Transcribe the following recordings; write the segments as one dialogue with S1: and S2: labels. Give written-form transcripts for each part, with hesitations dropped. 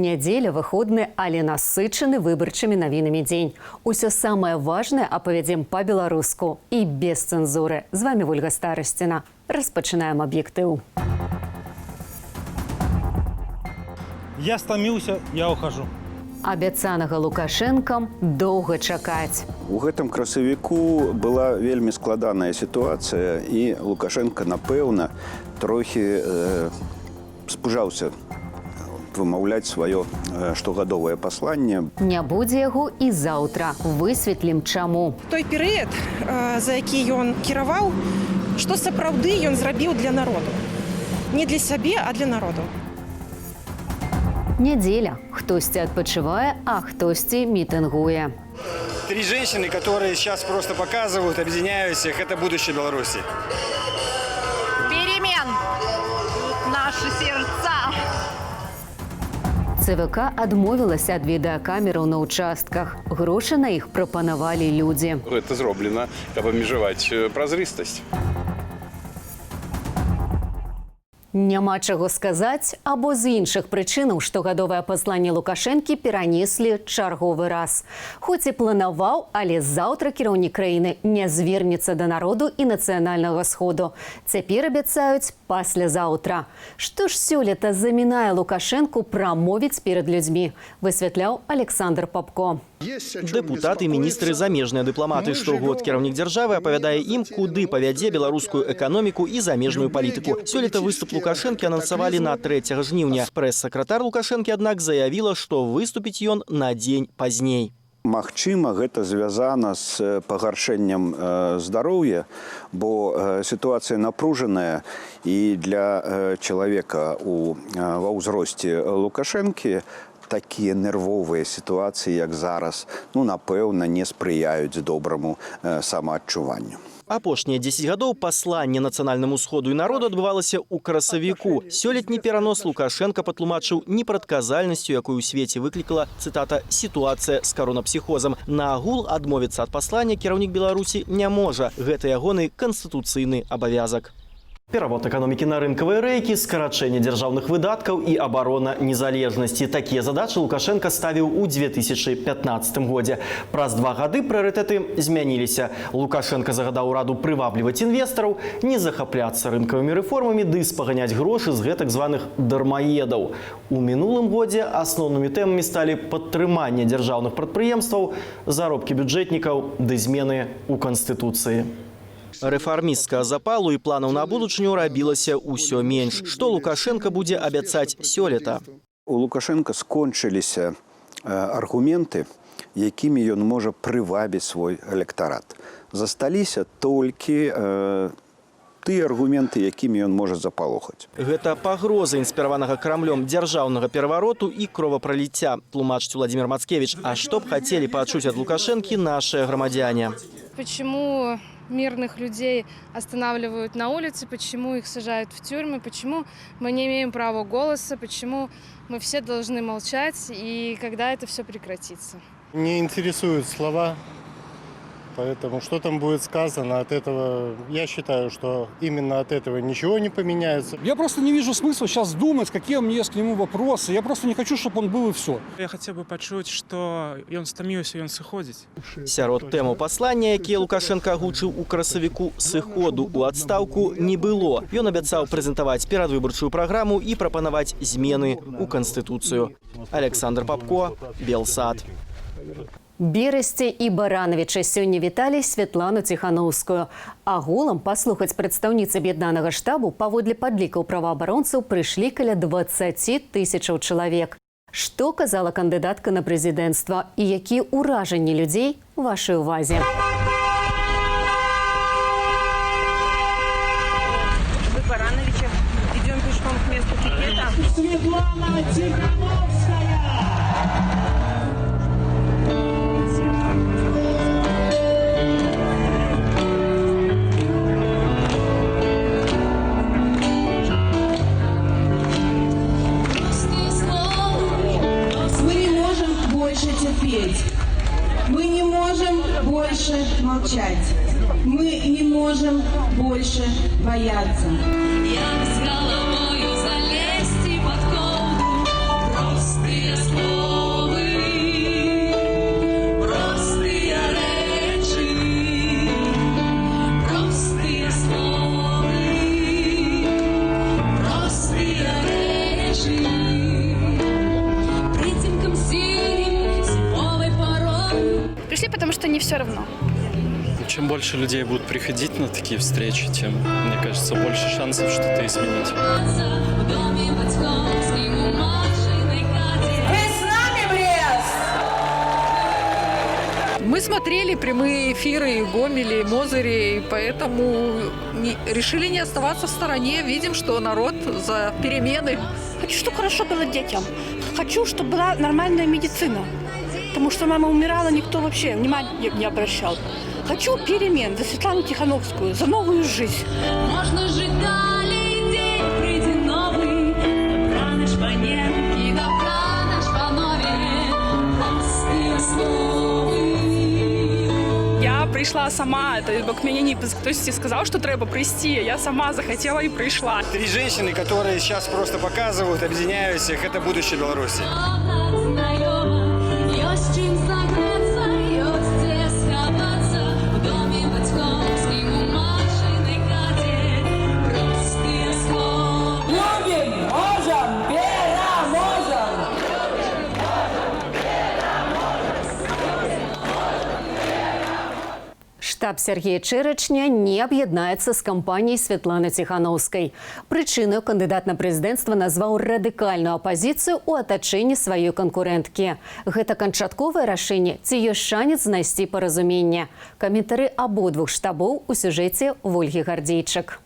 S1: Нядзеля, выходны, але насычаны выбарчымі навінамі дзень. Усё самае важнае апавядзем па-беларуску і без цэнзуры. З вами Вольга Старасціна. Распачынаем «Аб'ектыў».
S2: Я стомился, я ухожу.
S1: Абяцанага Лукашэнкам доўга чакаць.
S3: У гэтым красавіку была вельмі складаная сітуацыя, і Лукашэнка, напэўна, трохі спужаўся вымаўляць сваё штогадовае пасланне.
S1: Не будзе яго і заўтра. Высветлім чаму.
S4: Той перыяд, за які ён кіраваў, што сапраўды ён зрабіў для народу. Не для сябе, а для народу.
S1: Нядзеля. Хтосьці адпачывае, а хтосьці мітынгуе.
S5: Три женщины, которые сейчас просто показывают, объединяют всех. Это будущее Беларуси.
S6: Перемен наши сердца.
S1: ЦВК адмовілася ад відэакамераў на ўчастках. Грошы на іх прапанавалі людзі.
S7: Гэта зроблена, каб абмежаваць празрыстасць.
S1: Няма чаго сказаць або з іншых прычынаў штогадовае пасланне Лукашэнкі перанеслі чарговы раз. Хоць і планаваў, але заўтра кіраўнік краіны не звернецца да народу і нацыянальнага сходу. Цяпер абяцаюць паслязаўтра. Што ж сёлета замінае Лукашэнку прамовіць перад людзьмі, высвятляў Аляксандр Папко.
S8: Дэпутаты, міністры, замежныя дыпламаты. Штогод кіраўнік дзяржавы апавядае ім, куды павядзе беларускую эканоміку і замежную палітыку. Сёлета выступ Лукашэнкі анансавалі на 3 жніўня. Прэс-сакратар Лукашэнкі, аднак, заявіла, што выступіць ён на дзень пазней.
S3: Магчыма, гэта звязана з пагаршэннем здароўя, бо сітуацыя напружаная, і для чалавека ва ўзросце Лукашэнкі такія нервовыя сітуацыі, як зараз, ну, напэўна, не спрыяюць добраму самаадчуванню.
S8: Апошнія 10 гадоў пасланне нацыянальнаму сходу і народу адбывалася ў красавіку. Сёлетні перанос Лукашэнка патлумачыў непрадказальнасцю, якую ў свеце выклікала, цытата, «сітуацыя з каронапсіхозам». Наагул адмовіцца ад паслання кіраўнік Беларусі не можа. Гэта ягоны канстытуцыйны абавязак. Перавод эканомікі на рынкавыя рэйкі, скарачэнне дзяржаўных выдаткаў і абарона незалежнасці. Такія задачы Лукашэнка ставіў у 2015 годзе. Праз 2 гады прыярытэты змяніліся. Лукашэнка загадаў ураду прывабліваць інвестараў, не захапляцца рынкавымі рэформамі ды спаганяць грошы з гэтак званых дармаедаў. У мінулым годзе асноўнымі тэмамі сталі падтрыманне дзяржаўных прадпрыемстваў, заробкі бюджэтнікаў ды змены ў канстытуцыі. Рэфармісцкага запалу і планаў на будучыню рабілася ўсё менш. Што Лукашэнка будзе абяцаць сёлета?
S3: У Лукашэнка скончыліся аргументы, якімі ён можа прывабіць свой электарат. Засталіся толькі тыя аргументы, якімі ён можа запалохаць.
S8: Гэта пагроза інспіраванага Крамлём дзяржаўнага перавароту і кровапраліцця, тлумачыць Уладзімір Мацкевіч. А што б хацелі пачуць ад Лукашэнкі нашыя грамадзяне?
S9: Почему мирных людей останавливают на улице, почему их сажают в тюрьмы, почему мы не имеем права голоса, почему мы все должны молчать и когда это все прекратится.
S10: Не интересуют слова, поэтому что там будет сказано, от этого, я считаю, что именно от этого ничего не поменяется.
S2: Я просто не вижу смысла сейчас думать, какие у меня есть к нему вопросы. Я просто не хочу, чтобы он был, и все.
S11: Я хацеў бы пачуць, што ён стаміўся, ён сыходзіць.
S8: Сярод тэмаў паслання, якія Лукашэнка агучыў у красавіку, сыходу ў адстаўку не было. Ён абяцаў прэзентаваць перадвыбарчую праграму і прапанаваць змены ў канстытуцыю. Аляксандр Папко, Белсат.
S1: Берасці і Баранавічы сёння віталі Святлану Ціханоўскую. Агулам паслухаць прадстаўніц аб'яднанага штабу паводле падлікаў праваабаронцаў прыйшлі каля 20 тысячаў чалавек. Што казала кандыдатка на прэзідэнцтва і якія ўражанні людзей, вашай увазе.
S4: Мы в Барановичах идем пешком к месту пикета.
S12: Светлана Тихановская!
S13: Мы не можем больше терпеть. Мы не можем больше молчать. Мы не можем больше бояться.
S12: Як з галавою залезці пад коўдру, простыя.
S14: Мне все равно.
S15: Чем больше людей будут приходить на такие встречи, тем, мне кажется, больше шансов что-то изменить.
S12: В доме бацькоўскім, у матчынай хаце.
S6: Вы с нами, Брест!
S16: Мы смотрели прямые эфиры и Гомеле, и Мозыре, и поэтому решили не оставаться в стороне. Видим, что народ за перемены.
S14: Хочу, чтобы хорошо было детям. Хочу, чтобы была нормальная медицина. Потому что мама умирала, никто вообще внимания не обращал. Хочу перемен за Светлану Тихановскую, за новую жизнь.
S12: Можна жыць далей, дзень прыйдзе новы. Дабранач, паненкі, дабранач, панове. Простыя словы.
S17: Я прыйшла сама, то бок мяне не хтосьці сказаў, што трэба прыйсці. Я сама захацела і прыйшла.
S5: Три женщины, которые сейчас просто показывают, объединяют всех, это будущее Беларуси.
S12: Знаёма, ёсць чым сагрэцца, ёсць дзе схавацца. У доме бацькоўскім, у матчынай хаце. Простыя словы.
S6: Любим, можем, пераможам!
S1: Штаб Сяргея Чэрачня не аб'яднаецца з кампаніяй Святланы Ціханоўскай. Прычыну кандыдат на прэзідэнцтва назваў радыкальную апазіцыю ў атачэнні сваёй канкурэнткі. Гэта канчатковае рашэнне ці ёсць шанец знайсці паразуменне? Каментары абодвух штабоў у сюжэце Вольгі Гардзейчык.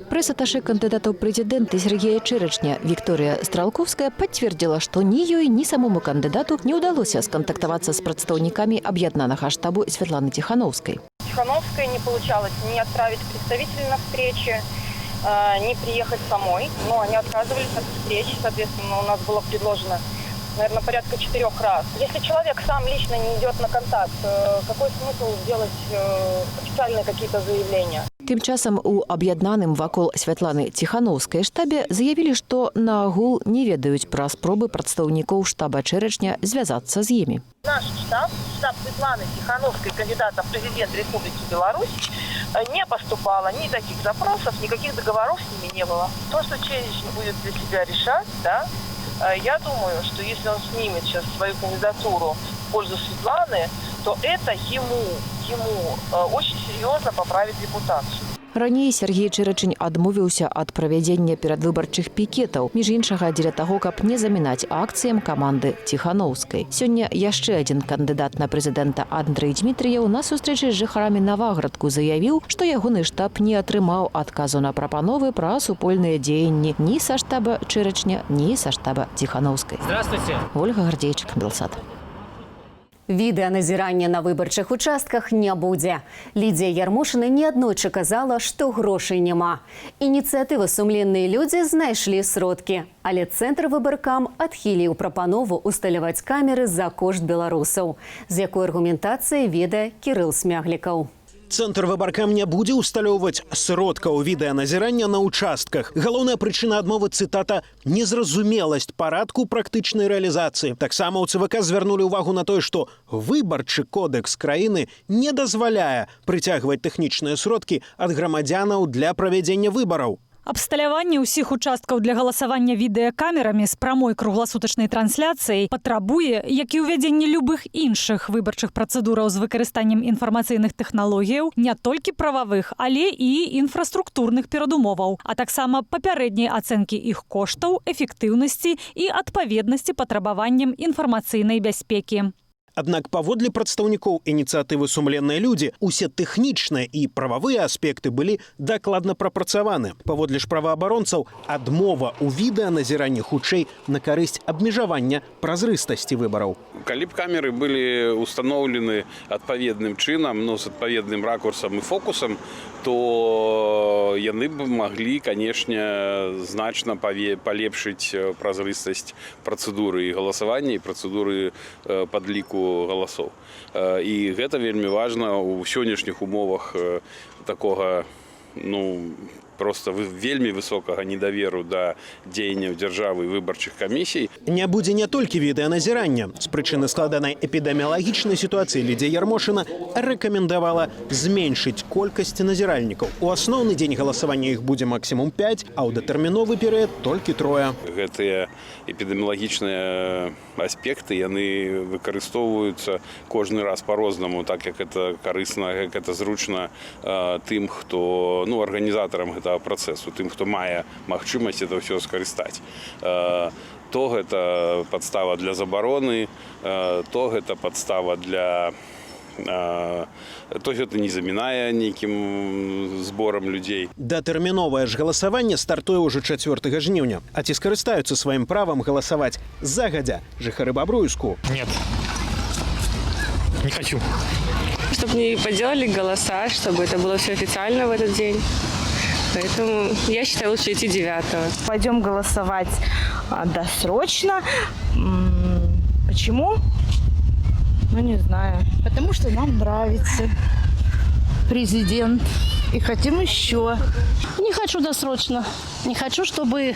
S18: Прэс-аташэ кандыдата ў прэзідэнты Сяргея Чэрачня Вікторыя Стралкоўская пацвердзіла, што ні ёй, ні самому кандыдату не ўдалося скантактавацца з прадстаўнікамі аб'яднанага штабу Святланы Ціханоўскай.
S19: Тихановской не получалось ни отправить представителей на встречи, ни приехать самой. Но они отказывались от встреч. Соответственно, у нас было предложено, наверное, порядка четырех раз. Если человек сам лично не идет на контакт, какой смысл делать официальные какие-то заявления?
S18: Тым часам у аб'яднаным вакол Святланы Ціханоўскай штабе заявілі, што наогул не ведаюць пра спробы прадстаўнікоў штаба Чэрачня звязацца з імі.
S19: Наш штаб, штаб Светланы Тихановской, кандидата в президент Республики Беларусь, не поступало ни таких запросов, никаких договоров с ними не было. То, что Черечень будет для себя решать, да, я думаю, что если он снимет сейчас свою кандидатуру в пользу Светланы, то это ему очень серьезно поправит репутацию.
S18: Раней Сяргей Чэрачань адмовіўся ад правядзення перадвыбарчых пікетаў, між іншага, дзеля таго, каб не замінаць акцыям каманды Ціханоўскай. Сёння яшчэ адзін кандыдат на прэзідэнта Андрэй Дзмітрыеў на сустрэчы з жыхарамі Наваградку заявіў, што ягоны штаб не атрымаў адказу на прапановы пра супольныя дзеянні ні са штаба Чэрачня, ні са штаба Ціханоўскай.
S20: Здравствуйте.
S18: Вольга Гардзейчык, Белсат.
S1: Відэаназірання на выбарчых участках не будзе. Лідзія Ярмошына неаднойчы казала, што грошай няма. Ініцыятыва «Сумленныя людзі» знайшлі сродкі. Але Цэнтрвыбаркам адхіліў прапанову усталяваць камеры за кошт беларусаў. З якой аргументацыяй, ведае Кірыл Смяглікаў.
S21: Цэнтрвыбаркам не будзе ўсталёўваць сродкаў відэаназірання на участках. Галоўная прычына адмовы, цытата, незразумеласць парадку практычнай рэалізацыі. Таксама ў ЦВК звярнулі ўвагу на тое, што выбарчы кодэкс краіны не дазваляе прыцягваць тэхнічныя сродкі ад грамадзянаў для правядзення выбараў.
S22: Абсталяванне ўсіх участкаў для галасавання відэакамерамі з прамой кругласутачнай трансляцыяй патрабуе, як і ўвядзенне любых іншых выбарчых працэдураў з выкарыстаннем інфармацыйных тэхналогіяў, не толькі прававых, але і інфраструктурных перадумоваў, а таксама папярэдняй ацэнкі іх коштаў, эфектыўнасці і адпаведнасці патрабаванням інфармацыйнай бяспекі.
S21: Аднак паводле прадстаўнікоў ініцыятывы «Сумленныя людзі» усе тэхнічныя і прававыя аспекты былі дакладна прапрацаваны. Паводле ж праваабаронцаў, адмова ў відэаназіранні хутчэй на карысць абмежавання празрыстасці выбараў.
S7: Калі б камеры былі установлены адпаведным чынам, ну, з адпаведным ракурсам і фокусам, то яны б маглі, канешне, значна палепшыць празрыстасць працэдуры і галасавання, і працэдуры падліку галасоў. І гэта вельмі важна ў сённяшніх умовах такога, ну, Просто вельмі высокага недаверу да дзеянняў дзяржавы і выбарчых камісій.
S21: Не будзе не толькі відэаназірання. З прычыны складанай эпідэміялагічнай сітуацыі Лідзія Ярмошына рэкамендавала зменшыць колькасць назіральнікаў. У асноўны дзень галасавання іх будзе максімум 5, а ў датэрміновы перыяд толькі трое.
S7: Гэтыя эпідэміялагічныя аспекты, яны выкарыстоўваюцца кожны раз по-рознаму, так, як это карысна, як это зручна тым, хто, ну, арганізатарам гэтага працэсу, тым, хто мае магчымасць это ўсё скарыстаць. То гэта падстава для забароны, то гэта падстава для то гэта не замінае нейкім зборам людзей.
S21: Датэрміновае ж галасаванне стартуе ўжо 4 жніўня. А ці скарыстаюцца сваім правам галасаваць загадзя жыхары Бабруйску?
S11: Нет. Не хочу.
S3: Чтобы не подделали голоса, чтобы это было все официально в этот день. Поэтому я считаю, лучше идти 9.
S20: Пойдем голосовать досрочно. Почему? Ну, не знаю.
S23: Потому что нам нравится президент. И хотим еще.
S14: Не хочу досрочно. Не хочу, чтобы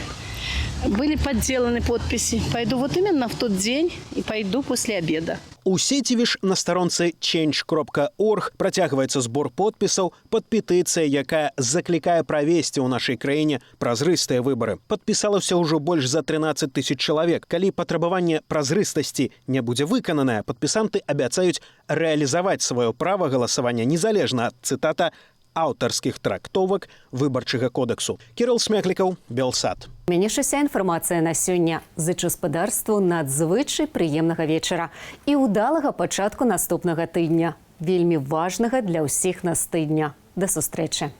S14: были подделаны подписи. Пойду вот именно в тот день и пойду после обеда.
S21: У сеціве ж на старонцы change.org працягваецца збор подпісаў пад петыцыяй, якая заклікае правесці ў нашай краіне празрыстыя выбары. Падпісалася ўжо больш за 13 тысяч чалавек. Калі патрабаванне празрыстасці не будзе выкананае, падпісанты абяцаюць рэалізаваць сваё права галасавання незалежна ад, цытата, аўтарскіх трактовак выбарчага кодексу. Кірыл Смяклікаў, Белсат.
S1: У мяне ж уся інфармацыя на сёння. Зычу спадарству надзвычай прыемнага вечара і ўдалага пачатку наступнага тыдня. Вельмі важнага для ўсіх нас тыдня. Да сустрэчы.